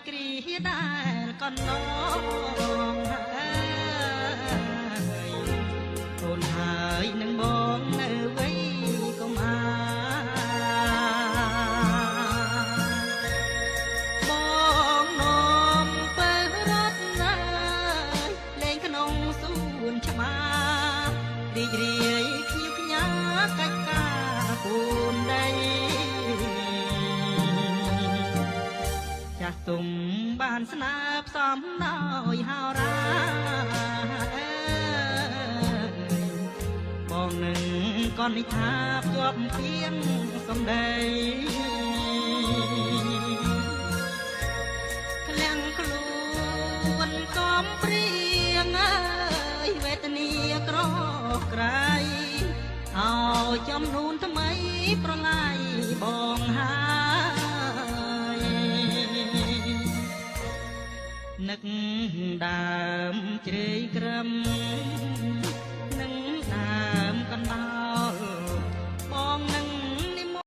គ្រាដែលកន្លងហើយ អូនហើយនឹងបងនៅវ័យកុំអាបង នាំពើរត់ណាយលេងក្នុងសួនច្បារ រីករាយខ្ញៀវខ្ញាកាច់ការពូនដី ចាស់ទុំបានស្នើផ្សំដោយហោរា បងនឹងកនិថាភ្ជាប់ពីងសំដី ក្លៀងខ្លួនកំព្រៀងអើយ វេទនាក្រក្រៃ ឲ្យចំនួនថ្មីប្រឡាយបងហើយ នឹកដើមជ្រៃក្រឹម